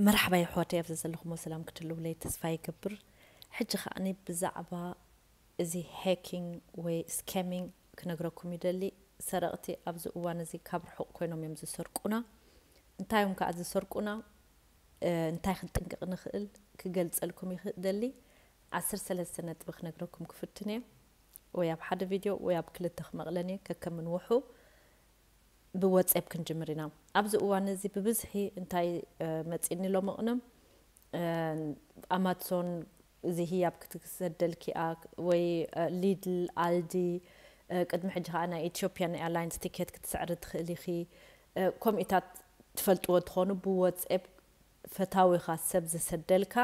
መርሓባ የሕዋተይ፣ ኣብዚ ዘለኹሞ ሰላም ክትህልውለይ ተስፋ ይገብር። ሕጂ ከዓኒ ብዛዕባ እዚ ሃኪንግ ወይ ስካሚንግ ክነግረኩም ይደሊ። ሰረቕቲ ኣብዚ እዋን እዚ ካብ ርሑቕ ኮይኖም እዮም ዝሰርቁና። እንታይ እዮም ከዓ ዝሰርቁና? እ፣ እንታይ ክንጥንቅቕ ንኽእል ክገልጸልኩም ይኽእል ደሊ። ዓሰርተ ሰለስተ ነጥቢ ክነግረኩም ክፍትን እየ። ወይ ኣብ ሓደ ቪድዮ ወይ ኣብ ክልተ ክመቕለን እየ፣ ከከምንውሑ። ብወትስኣፕ ክንጅምር ኢና። ኣብዚ እዋን እዚ ብብዝሒ እንታይ፣ እ፣ መጺኒ ሎሚ ቅነም፣ እ፣ ኣማዞን እዚ ህያብ ክትሰደልኪ እያ ወይ፣ እ፣ ሊድል፣ ኣልዲ፣ እ፣ ቅድሚ ሕጂ ከኣ ናይ ኢትዮጵያን ኤርላይንስ ቲኬት ክትስዕሪ ትኽእሊ ኢኺ። እ፣ ከምኡታት ትፈልጥዎ ትኾኑ ብወትስኣፕ ፈታዊኻ ሰብ ዝሰደልካ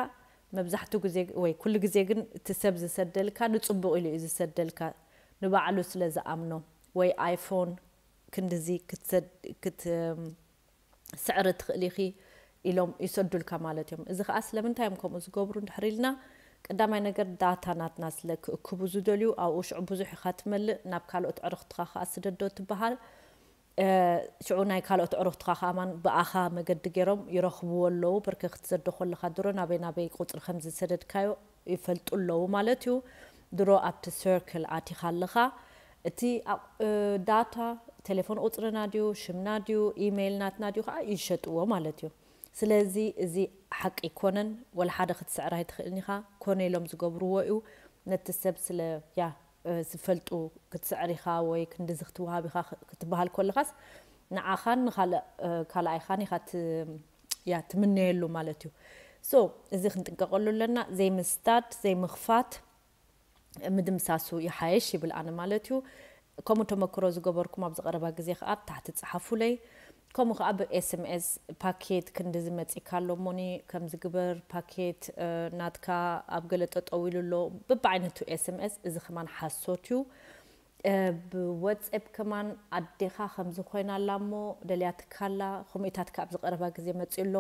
መብዛሕትኡ ግዜ ወይ ኩሉ ግዜ ግን እቲ ሰብ ዝሰደልካ ንጽቡቕ ኢሉ እዩ ዝሰደልካ፣ ንባዕሉ ስለ ዝኣምኖ ወይ ኣይፎን ክንድዚ ክትሰድ-፣ ክት-፣ ስዕሪ ትኽእሊ ኢኺ ኢሎም ይሰዱልካ ማለት እዮም። እዚ ኸዓ ስለምንታይ እዮም ከምኡ ዝገብሩ እንድሕር ኢልና፣ ቀዳማይ ነገር ዳታ ናትና ስለ ክእክቡ ዝደልዩ፣ ኣብኡ ሽዑ ብዙሕ ኢኻ ትመልእ፣ ናብ ካልኦት ዕርኽትኻ ኸዓ ስደዶ ትበሃል። እ፣ ሽዑ ናይ ካልኦት ዕርኽትኻ ኸማን ብኣኻ መገዲ ገይሮም ይረኽብዎ ኣለዉ። ብርክ ክትሰዶ ከለኻ ድሮ ናበይ ናበይ ቁጽሪ ከም ዝሰደድካዮ ይፈልጡ ኣለዉ ማለት እዩ። ድሮ ኣብቲ ሰርክል ኣቲኻ ኣለኻ። እቲ ኣቕ-፣ እ፣ ዳታ፣ ቴሌፎን ቁጽርና ድዩ፣ ሽምና ድዩ፣ ኢሜይል ናትና ድዩ ኸዓ ይሸጥዎ ማለት እዩ። ስለዚ እዚ ሓቂ ኣይኮነን፣ ወላ ሓደ ክትስዕር ኣይትኽእልን ኢኻ። ኮነ ኢሎም ዝገብርዎ እዩ። ነቲ ሰብ ስለ፣ ያ፣ እ፣ ዝፈልጡ ክትስዕር ኢኻ ወይ ክንድዚ ክትወሃብ ኢኻ ክ-፣ ክትበሃል ከለኻስ ንዓኻን ንኻልእ፣ እ፣ ካልኣይኻን ኢኻ ት-፣ ያ፣ ትምነየሉ ማለት እዩ። ሶ፣ እዚ ክንጥንቀቐሉ ኣለና። ዘይምስዳድ፣ ዘይምኽፋት፣ ምድምሳሱ ይሓየሽ ይብል ኣነ ማለት እዩ። ከምኡ ተመክሮ ዝገበርኩም ኣብዚ ቀረባ ግዜ ኸዓ ኣብ ታሕቲ ጸሓፉለይ። ከምኡ ኸዓ ብ ኤስ ኤም ኤስ ፓኬት ክንድዚ መጺካ ኣሎ እሞኒ፣ ከምዚ ግበር፣ ፓኬት፣ እ፣ ናትካ ኣብ ገለ ጠጠው ኢሉ ኣሎ፣ በብዓይነቱ ኤስ ኤም ኤስ። እዚ ከማን ሓሶት እዩ። እ፣ ብወትስኣፕ ከማን ኣዴኻ ከምዚ ኮይና ኣላ እሞ ደልያትካ ኣላ፣ ከምኡታት ከኣ ኣብዚ ቀረባ ግዜ መጺኡ ኣሎ።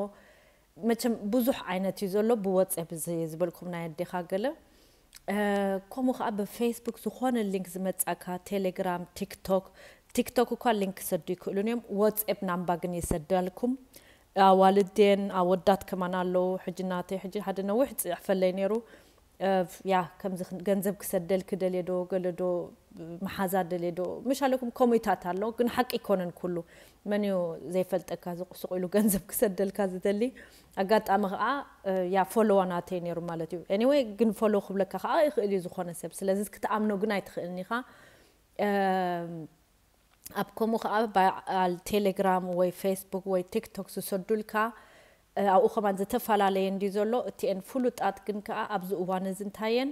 መቸም ብዙሕ ዓይነት እዩ ዘሎ፣ ብወትስኣፕ እዚ ዝበልኩም ናይ ኣዴኻ ገለ። እ፣ ከምኡ ኸዓ ብፌስቡክ ዝኾነ ሊንክ ዝመጻካ፣ ቴሌግራም፣ ቲክቶክ፣ ቲክቶክ እኳ ሊንክ ክሰዱ ይክእሉን እዮም፣ ወትስኣፕ ናምባ ግን ይሰዳልኩም። ኣዋልዴን ኣወዳት ከማን ኣለዉ። ሕጂ ናተይ፣ ሕጂ ሓደ ነዊሕ ጽሕፈለይ ነይሩ። እ፣ ያ፣ ከምዚ ክን-፣ ገንዘብ ክሰደልኪ ደልየ ዶ፣ ገለ ዶ፣ መሓዛ ደልየ ዶ፣ ምሽ ኣለኩም ኮሜንታት ኣሎ፣ ግን ሓቂ ኣይኮነን ኩሉ። መን እዩ ዘይፈልጠካ፣ ዝቕ-፣ ስቕ ኢሉ ገንዘብ ክሰደልካ ዝደሊ? ኣጋጣሚ ኸዓ፣ እ፣ ያ፣ ፎሎዋ ናተይ ነይሩ ማለት እዩ። ኤኒወይ፣ ግን ፎሎ ክብለካ ኸዓ ይኽእል እዩ ዝኾነ ሰብ። ስለዚ ክትኣምኖ ግን ኣይትኽእልን ኢኻ። እም፣ ኣብ ከምኡ ኸዓ በዓል ቴሌግራም ወይ ፌስቡክ ወይ ቲክቶክ ዝሰዱልካ፣ እ፣ ኣብኡ ኸማን ዝተፈላለየ እንድዩ ዘሎ። እቲኤን ፍሉጣት ግን ከኣ ኣብዚ እዋን እዚ እንታየን፣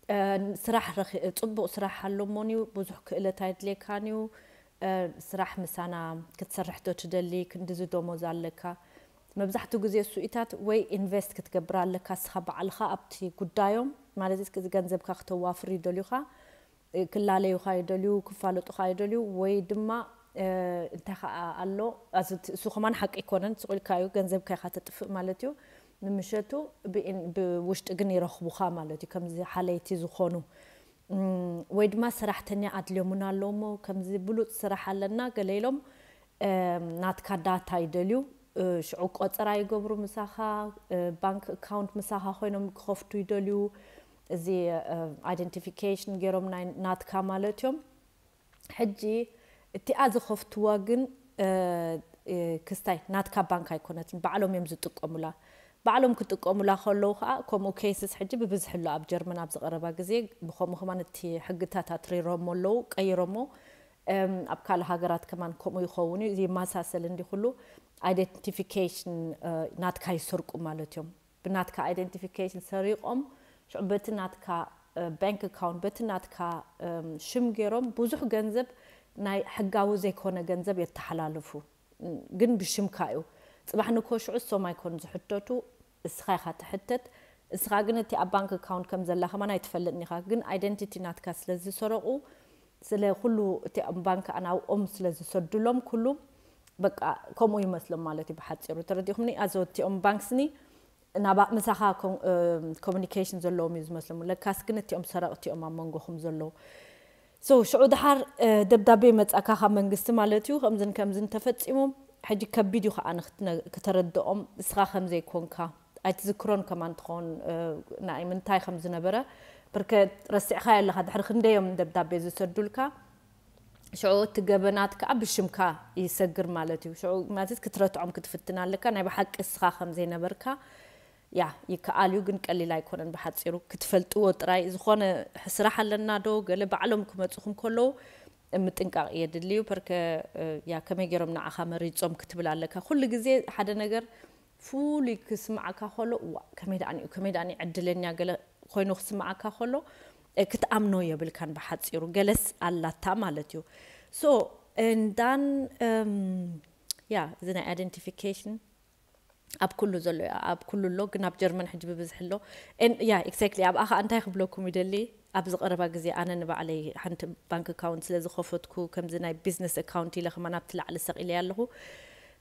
እ፣ ስራሕ ረኺ-፣ ጽቡቕ ስራሕ ኣሎ እሞን እዩ፣ ብዙሕ ክእለት ኣይድልየካን እዩ፣ እ፣ ስራሕ ምሳና ክትሰርሕ ዶ ትደሊ፣ ክንድዚ ደሞዝ ኣለካ። መብዛሕትኡ ግዜ እሱኢታት ወይ ኢንቨስት ክትገብር ኣለካ እስኻ ባዕልኻ ኣብቲ ጉዳዮም፣ ማለት እዚ ገንዘብካ ክተዋፍር ይደልዩኻ። እ፣ ክላለዩኻ ይደልዩ፣ ክፋለጡኻ ይደልዩ፣ ወይ ድማ፣ እ፣ እንታይ ኸዓ ኣሎ፣ ኣዚ እቲ፣ እሱ ከማን ሓቂ ኣይኮነን፣ ስቕ ኢልካ እዩ፣ ገንዘብካ ኢኻ ተጥፍእ ማለት እዩ። ንምሸቱ ብኢን-፣ ብውሽጢ ግን ይረኽቡኻ ማለት እዩ፣ ከምዚ ሓለይቲ ዝኾኑ። እም፣ ወይ ድማ ሰራሕተኛ ኣድልዮሙና ኣሎ እሞ፣ ከምዚ ብሉጽ ስራሕ ኣለና ገለ ኢሎም፣ እም፣ ናትካ ዳታ ይደልዩ፣ እ፣ ሽዑ ቆጸራ ይገብሩ ምሳኻ፣ እ፣ ባንክ ኣካውንት ምሳኻ ኮይኖም ክኸፍቱ ይደልዩ። እዚ፣ እ፣ ኣይደንቲፊኬሽን ገይሮም ናይ ናትካ ማለት እዮም። ሕጂ እቲኣ ዝኸፍትዋ ግን፣ እ፣ እ፣ ክስታይ ናትካ ባንክ ኣይኮነትን፣ ባዕሎም እዮም ዝጥቀሙላ። ባዕሎም ክጥቀሙላ ከለዉ ኸዓ፣ ከምኡ ኬስስ ሕጂ ብብዝሒ ኣሎ ኣብ ጀርመን ኣብዚ ቀረባ ግዜ፣ ብኸምኡ ከማን እቲ ሕግታት ኣትሪሮሞ ኣለዉ፣ ቀይሮሞ። እም፣ ኣብ ካልእ ሃገራት ከማን ከምኡ ይኸውን እዩ። እዚ ይመሳሰል እንዲ ኩሉ ኣይደንቲፊኬሽን፣ እ፣ ናትካ ይሰርቁ ማለት እዮም። ብናትካ ኣይደንቲፊኬሽን ሰሪቖም፣ ሽዑ በቲ ናትካ፣ እ፣ ባንክ ኣካውንት፣ በቲ ናትካ፣ እም፣ ሽም ገይሮም ብዙሕ ገንዘብ፣ ናይ ሕጋዊ ዘይኮነ ገንዘብ የተሓላልፉ። እም፣ ግን ብሽምካ እዩ። ጽባሕ ንግሆ ሽዑ እሶም ኣይኮኑ ዝሕተቱ፣ እስኻ ኢኻ ትሕተት። እስኻ ግን እቲ ኣብ ባንክ ኣካውንት ከም ዘላ ከማን ኣይትፈልጥን ኢኻ። ግን ኣይደንቲቲ ናትካ ስለ ዝሰረቑ፣ ስለ ኩሉ እቲ ኣብ ባንክ ናብኦም ስለ ዝሰዱሎም ኩሉ፣ በቃ፣ ከምኡ ይመስሎም ማለት እዩ ብሓጺሩ። ተረዲእኩምኒ? ኣዞ እቲኦም ባንክስኒ ናባ-፣ ምሳኻ ኮም-፣ እም፣ ኮሙኒኬሽን ዘለዎም እዩ ዝመስሎም። ለካስ ግን እቲኦም ሰረቕቲ እዮም ኣብ መንጎኹም ዘለዉ። ሶ፣ ሽዑ ደሓር፣ እ፣ ደብዳቤ ይመጻካ ካብ መንግስቲ ማለት እዩ። ከምዝን ከምዝን ተፈጺሙ፣ ሕጂ ከቢድ እዩ ከዓ ንክትነ- ክተረድኦም፣ እስኻ ከም ዘይኮንካ ኣይትዝክሮን ከማን ትኸውን። እ፣ ንኣይ ምንታይ ከም ዝነበረ ብርከ ረሲዕካ ኣለኻ። ድሕሪ ክንደዮም ደብዳቤ ዝሰዱልካ፣ ሽዑ እቲ ገበናት ከዓ ብሽምካ ይሰግር ማለት እዩ። ሽዑ ማለት ክትረትዖም ክትፍትን ኣለካ፣ ናይ ብሓቂ እስኻ ከም ዘይነበርካ። ያ ይከኣል እዩ፣ ግን ቀሊል ኣይኮነን። ብሓፂሩ ክትፈልጥዎ ጥራይ፣ ዝኾነ ስራሕ ኣለና ዶ ገለ ባዕሎም ክመፁኹም ከለዉ ምጥንቃቕ የድሊ እዩ። ፐርከ ያ ከመይ ገይሮም ንዓኻ መሪፆም ክትብል ኣለካ። ኩሉ ግዜ ሓደ ነገር ፍሉይ ክስምዓካ ከሎ፣ ዋ፣ ከመይ ደኣ እዩ፣ ከመይ ደኣ ዕድለኛ ገለ ኮይኑ ክስምዓካ ከሎ፣ እ፣ ክትኣምኖ የብልካን። ብሓፂሩ ገለስ ኣላታ ማለት እዩ። So እንዳን ያ፣ እዚ ናይ ኣይደንቲፊኬሽን ኣብ ኩሉ ዘሎ እዩ፣ ኣብ ኩሉ ኣሎ፣ ግን ኣብ ጀርመን ሕጂ ብብዝሒ ኣሎ። ያ፣ ኤግዛክትሊ። ኣብኣ ከዓ እንታይ ክብለኩም ይደሊ፣ ኣብዚ ቀረባ ግዜ ኣነ ንባዕለይ ሓንቲ ባንክ ኣካውንት ስለ ዝኸፈትኩ፣ ከምዚ ናይ ቢዝነስ ኣካውንት ኢለ ከማን ኣብቲ ላዕሊ ሰቒለ ኣለኹ።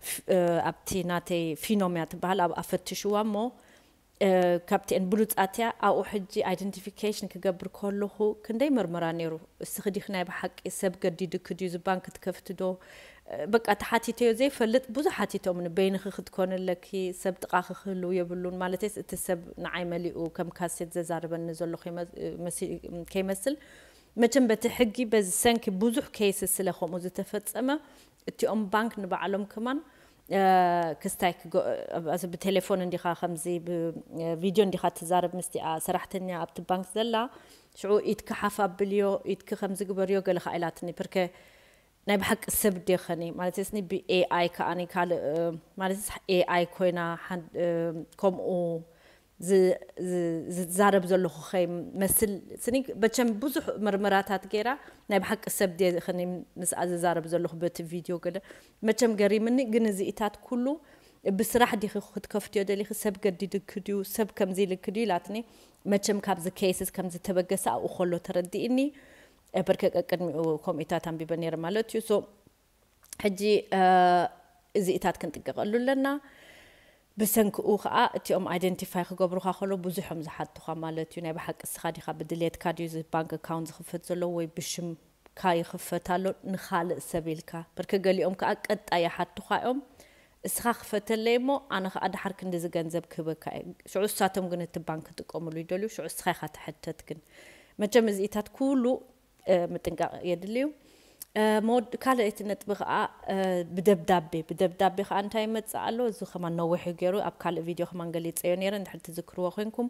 ፍ- እ፣ ኣብቲ ናተይ ፊኖም እያ ትበሃል፣ ኣብኣ ፈትሽዋ እሞ፣ እ፣ ካብቲአን ብሉጻት እያ። ኣብኡ ሕጂ ኣይደንቲፊኬሽን ክገብር ከለኹ ክንደይ መርመራ ነይሩ። እስኺ ዲኺ ናይ ብሓቂ ሰብ ገዲድኪ ድዩ፣ እዚ ባንክ ትከፍቲ ዶ? እ፣ በቃ ተሓቲተዮ ዘይፈልጥ ብዙሕ ሓቲቶምኒ። በይንኺ ክትኮኒ ኣለኪ፣ ሰብ ጥቓኺ ክህልው የብሉን። ማለተይስ እቲ ሰብ ንዓይ መሊኡ ከም ካሴት ዘዛርበኒ ዘሎ ከይመ- መሲ- ከይመስል። መቸም በቲ ሕጊ በዚ ሰንኪ ብዙሕ ኬይስ ስለ ከምኡ ዝተፈጸመ፣ እቲኦም ባንክ ንባዕሎም ከማን እ፣ ክስታይ ክጎ- ኣብዚ ብቴሌፎን እንዲኻ ከምዚ ብቪድዮ እንዲኻ ትዛረብ ምስቲኣ ሰራሕተኛ ኣብቲ ባንክ ዘላ፣ ሽዑ ኢድኪ ሓፍ ኣብልዮ፣ ኢድኪ ከምዚ ግበርዮ ገለ ከኣ ኢላትኒ። ፐርከ ናይ ብሓቂ ሰብ ዲኸኒ ማለት ስኒ ብኤኣይ ከኣኒ ካልእ እ፣ ማለት ኤኣይ ኮይና ሓን- እ፣ ከምኡ ዝ- ዝ- ዝዛረብ ዘለኹ ከይመስል ስኒ። መቸም ብዙሕ መርመራታት ገይራ ናይ ብሓቂ ሰብ ዲኸኒ ምስኣ ዝዛረብ ዘለኹ በቲ ቪድዮ ገለ መቸም ገሪምኒ። ግን እዚኢታት ኩሉ ብስራሕ ዲኺ ክትከፍትዮ ደሊኺ፣ ሰብ ገዲድኪ ድዩ፣ ሰብ ከምዚ ኢልኪ ድዩ ኢላትኒ። መቸም ካብዚ ኬይስስ ከም ዝተበገሰ ኣብኡ ከሎ ተረዲእኒ። እ፣ በርከ ቀቅድሚኡ ከምኡታት ኣንቢበ ነይረ ማለት እዩ። So ሕጂ እ፣ እዚኢታት ክንጥንቀቐሉ ኣለና። ብሰንክኡ ከዓ እቲኦም ኣይደንቲፋይ ክገብሩኻ ከሎ ብዙሕ እዮም ዝሓቱኻ ማለት እዩ። ናይ ብሓቂ እስኻ ዲኻ ብድሌትካ ድዩ እዚ ባንክ ኣካውንት ዝኽፈት ዘሎ ወይ ብሽምካ ይኽፈት ኣሎ ንኻልእ ሰብ ኢልካ? በርከ ገሊኦም ከዓ ቀጣይ ይሓቱኻ እዮም፣ እስኻ ክፈተለይ እሞ ኣነ ከዓ ደሓር ክንድዚ ገንዘብ ክህበካ እየ። ሽዑ እሳቶም ግን እቲ ባንክ ክጥቀምሉ ይደልዩ፣ ሽዑ እስኻ ኢኻ ትሕተት። ግን መቸም እዚኢታት ኩሉ እ፣ ምጥንቃቕ የድልዩ። እ፣ መወድ- ካልኣይቲ ነጥቢ ከዓ እ፣ ብደብዳቤ ብደብዳቤ ከዓ እንታይ ይመፅእ ኣሎ? እዚ ከማን ነዊሕ እዩ ገይሩ፣ ኣብ ካልእ ቪድዮ ከማን ገሊፀዮ ነይረ፣ እንድሕር ትዝክርዎ ኮይንኩም።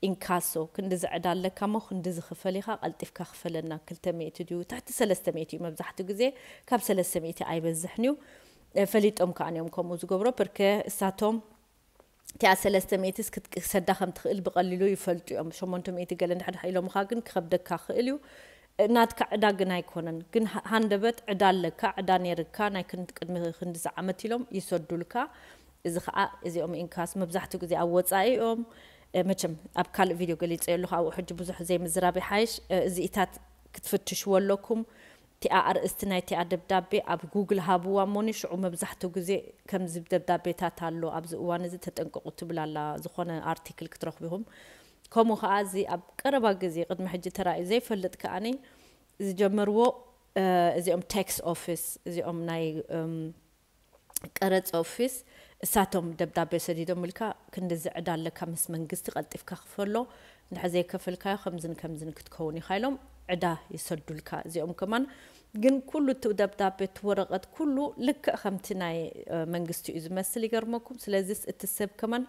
ኢንካሶ ክንዲ ዝዕዳ ኣለካ እሞ ክንዲ ዝኽፈል ኢኻ፣ ቀልጢፍካ ክፈለና። ክልተ ሚእቲ ድዩ ትሕቲ ሰለስተ ሚእቲ እዩ፣ መብዛሕትኡ ግዜ ካብ ሰለስተ ሚእቲ ኣይበዝሕን እዩ። እ፣ ፈሊጦም ከኣን እዮም ከምኡ ዝገብሮ፣ ፐርከ እሳቶም እቲኣ ሰለስተ ሚእትስ ክትሰዳ ከም ትኽእል ብቐሊሉ ይፈልጡ እዮም። ሸሞንተ ሚእቲ ገለ እንድሕር ኢሎምኻ ግን ክኸብደካ ክእል እዩ። ናትካ ዕዳ ግን ኣይኮነን። ግን ሃ- ሃንደበት ዕዳ ኣለካ፣ ዕዳ ነይርካ ናይ ክን- ቅድሚ ክንድዚ ዓመት ኢሎም ይሰዱልካ። እዚ ከዓ እዚኦም ኢንካስ መብዛሕትኡ ግዜ ኣብ ወፃኢ እዮም። እ፣ መቸም ኣብ ካልእ ቪድዮ ገሊፀ ኣለኹ፣ ኣብኡ ሕጂ ብዙሕ ዘይምዝራብ ይሓይሽ። እ፣ እዚኢታት ክትፍትሽዎ ኣለኩም። እቲኣ ኣርእስቲ ናይ እቲኣ ደብዳቤ ኣብ ጉግል ሃብዋ እሞኒ፣ ሽዑ መብዛሕትኡ ግዜ ከምዚ ደብዳቤታት ኣሎ፣ ኣብዚ እዋን እዚ ተጠንቀቑ ትብል ኣላ፣ ዝኾነ ኣርቲክል ክትረኽቡ ኢኹም። ከምኡ ከዓ እዚ ኣብ ቀረባ ግዜ ቅድሚ ሕጂ ተራእዩ ዘይፈልጥ ከኣኒ ዝጀመርዎ፣ እ፣ እዚኦም ታክስ ኦፊስ፣ እዚኦም ናይ፣ እም፣ ቀረፅ ኦፊስ እሳቶም ደብዳቤ ሰዲዶም ኢልካ ክንድዚ ዕዳ ኣለካ ምስ መንግስቲ ቀልጢፍካ ክፈሎ፣ እንድሕር ዘይከፈልካዮ ከምዝን ከምዝን ክትከውን ኢኻ ኢሎም ዕዳ ይሰዱልካ። እዚኦም ከማን ግን ኩሉ እቲ ደብዳቤ እቲ ወረቐት ኩሉ ልክዕ ከምቲ ናይ እ፣ መንግስቲ እዩ ዝመስል ይገርመኩም። ስለዚስ እቲ ሰብ ከማን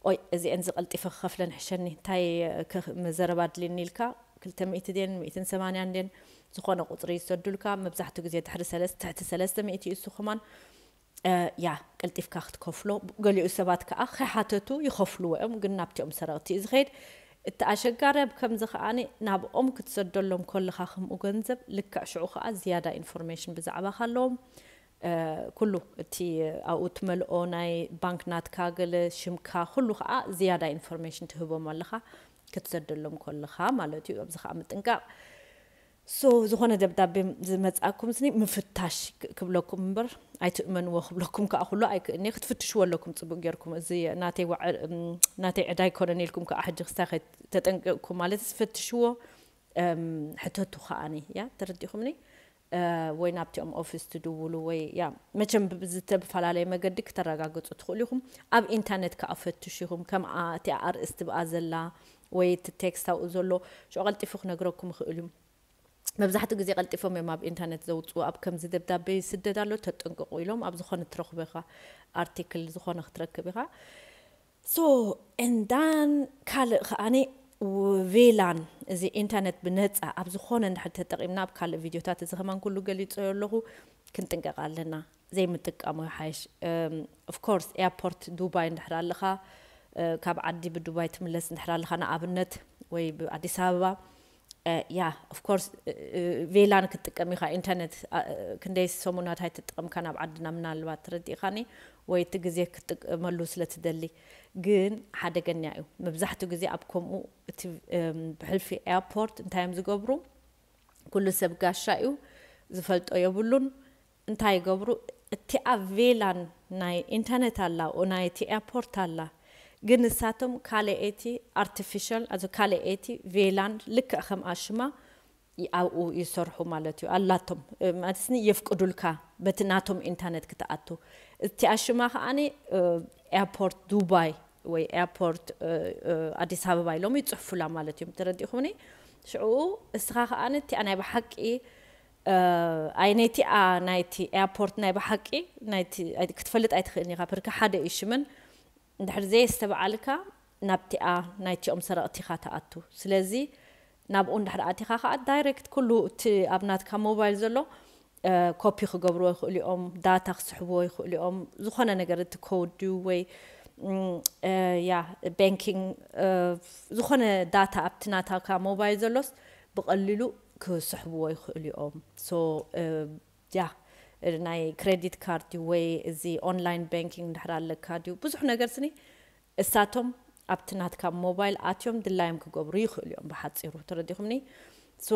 ኦይ እዚአን ዝቐልጢፈ ክኸፍለን ሕሸኒ እንታይ እ፣ ክኽ- መዘረባ ኣድልኒ ኢልካ ክልተ ሚእቲ ድየን ሚእትን ሰማንያን ድየን ዝኾነ ቁፅሪ ይሰዱልካ። መብዛሕትኡ ግዜ ድሕሪ ሰለስተ ትሕቲ ሰለስተ ሚእቲ እዩ እሱ ከማን እ፣ ያ ቀልጢፍካ ክትከፍሎ። ገሊኡ ሰባት ከዓ ከይሓተቱ ይኸፍልዎ እዮም፣ ግን ናብቲኦም ሰረቕቲ እዩ ዝኸይድ። እቲ ኣሸጋሪ ኣብ ከምዚ ከዓኒ ናብኦም ክትሰደሎም ከለኻ ከምኡ ገንዘብ ልክዕ ሽዑ ከዓ ዝያዳ ኢንፎርሜሽን ብዛዕባኻ ኣለዎም። እ፣ ኩሉ እቲ ኣብኡ ትመልኦ ናይ ባንክ ናትካ ገለ ሽምካ ኩሉ ከዓ ዝያዳ ኢንፎርሜሽን ትህቦም ኣለኻ ክትሰደሎም ከለኻ ማለት እዩ። ኣብዚ ከዓ ምጥንቃቕ ሶ ዝኾነ ደብዳቤ ዝመፅኣኩም ስኒ ምፍታሽ ክ- ክብለኩም እምበር ኣይትእመንዎ ክብለኩም ከዓ ኩሉ ኣይክእልኒ። ክትፍትሽዎ ኣለኩም ፅቡቅ ጌርኩም። እዚ ናተይ ዋዕ- እም፣ ናተይ ዕዳ ኣይኮነን ኢልኩም ከዓ ሕጂ ክስታይ ከይተጠንቀቅኩም ማለት ፈትሽዎ። እም፣ ሕተቱ ከዓኒ ያ ተረዲኹምኒ። ወይ ናብቲኦም ኦፊስ ትድውሉ ወይ ያ መቸም ብዝተፈላለየ መገዲ ክተረጋግፁ ትኽእሉ ኢኹም። ኣብ ኢንተርነት ከዓ ፈትሹ ኢኹም። ከም እቲኣ ኣርእስቲ ብኣ ዘላ ወይ እቲ ቴክስት ኣብኡ ዘሎ ሽዑ ቀልጢፉ ክነግረኩም ይኽእል እዩ። መብዛሕትኡ ግዜ ቀልጢፎም እዮም ኣብ ኢንተርነት ዘውፅኡ። ኣብ ከምዚ ደብዳቤ ይስደድ ኣሎ ተጠንቀቑ ኢሎም ኣብ ዝኾነ ትረኽቦ ኢኻ፣ ኣርቲክል ዝኾነ ክትረክብ ኢኻ። So and then ካልእ ከዓኒ ቬላን እዚ ኢንተርነት ብነፃ ኣብ ዝኾነ እንድሕር ተጠቒምና ኣብ ካልእ ቪዲዮታት እዚ ከማን ኩሉ ገሊፆ ኣለኹ። ክንጥንቀቕ ኣለና። ዘይምጥቃሙ ይሓይሽ። Of course ኤርፖርት ዱባይ እንድሕር ኣለኻ፣ ካብ ዓዲ ብዱባይ ትምለስ እንድሕር ኣለኻ ንኣብነት ወይ ብኣዲስ ኣበባ፣ ያ of course ቬላን ክትጥቀም ኢኻ። ኢንተርነት ክንደይ ሰሙናት ኣይትጥቀምካ ናብ ዓድና ምናልባት ተረዲእኻኒ ወይ እቲ ግዜ ክትጥቀመሉ ስለ ትደሊ። ግን ሓደገኛ እዩ። መብዛሕትኡ ግዜ ኣብ ከምኡ እቲ ብሕልፊ ኤርፖርት እንታይ እዮም ዝገብሩ? ኩሉ ሰብ ጋሻ እዩ፣ ዝፈልጦ የብሉን። እንታይ ይገብሩ? እቲኣ ቬላን ናይ ኢንተርነት ኣላ፣ ናይ እቲ ኤርፖርት ኣላ። ግን ንሳቶም ካልኤቲ ኣርቲፊሻል ኣዚ ካልኤቲ ቬላን ልክዕ ከም ኣሽማ ኣብኡ ይሰርሑ ማለት እዩ። ኣላቶም ማለትኒ የፍቅዱልካ በቲ ናቶም ኢንተርነት ክትኣቱ። እቲኣ ሽማ ከዓኒ ኤርፖርት ዱባይ ወይ ኤርፖርት ኣዲስ ኣበባ ኢሎም ይፅሕፉላ ማለት እዮም። ተረዲኹምኒ? ሽዑ እስኻ ከዓኒ እቲኣ ናይ ብሓቂ ኣይ ነቲኣ ናይቲ ኤርፖርት ናይ ብሓቂ ክትፈልጥ ኣይትኽእልን ኢኻ። ብርኪ ሓደ እዩ ሽመን እንድሕር ዘየስተብዓልካ ናብቲኣ ናይቲኦም ሰረቕቲ ኢኻ ትኣቱ። ስለዚ ናብኡ እንድሕር ኣቲኻ ከዓ ዳይሬክት ኩሉ እቲ ኣብ ናትካ ሞባይል ዘሎ ኮፒ ክገብርዎ ይኽእሉ እዮም፣ ዳታ ክስሕብዎ ይኽእሉ እዮም። ዝኾነ ነገር እቲ ኮድ ድዩ ወይ ያ ባንኪንግ ዝኾነ ዳታ ኣብቲ ናታካ ሞባይል ዘሎስ ብቐሊሉ ክስሕብዎ ይኽእሉ እዮም። ሶ ያ ናይ ክሬዲት ካርድ ድዩ ወይ እዚ ኦንላይን ባንኪንግ እንድሕር ኣለካ ድዩ ብዙሕ ነገር ስኒ እሳቶም ኣብቲ ናትካ ሞባይል ኣትዮም ድላዮም ክገብሩ ይኽእሉ እዮም። ብሓፂሩ ተረዲኹምኒ? ሶ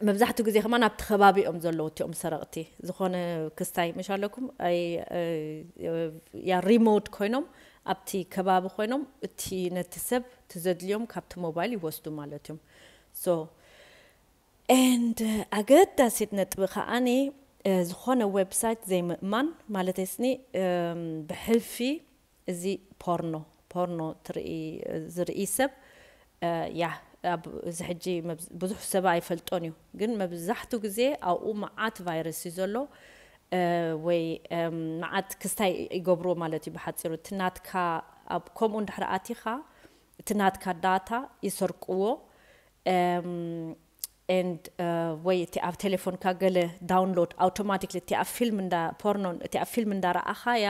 መብዛሕትኡ ግዜ ከማን ኣብቲ ከባቢ እዮም ዘለዉ እቲኦም ሰረቕቲ። ዝኾነ ክስታይ ምሽ ኣለኩም ያ ሪሞት ኮይኖም ኣብቲ ከባቢ ኮይኖም እቲ ነቲ ሰብ ትዘድልዮም ካብቲ ሞባይል ይወስዱ ማለት እዮም። ሶ ኤንድ ኣገዳሲት ነጥቢ ከዓኒ ዝኾነ ዌብሳይት ዘይምእማን ማለት ስኒ ብሕልፊ እዚ ፖርኖ ፖርኖ ዝርኢ ሰብ ያ እዚ ሕጂ ብዙሕ ሰብ ኣይፈልጦን እዩ፣ ግን መብዛሕትኡ ግዜ ኣብኡ መዓት ቫይረስ እዩ ዘሎ ወይ መዓት ክስታይ ይገብርዎ ማለት እዩ። ብሓፂሩ እቲ ናትካ ኣብ ከምኡ እንድሕር ኣቲኻ እቲ ናትካ ዳታ ይሰርቅዎ ኤንድ ወይ እቲ ኣብ ቴሌፎንካ ገለ ዳውንሎድ ኣውቶማቲክሊ እቲ ኣብ ፊልም እንዳ ፖርኖን እቲ ኣብ ፊልም እንዳረኣኻያ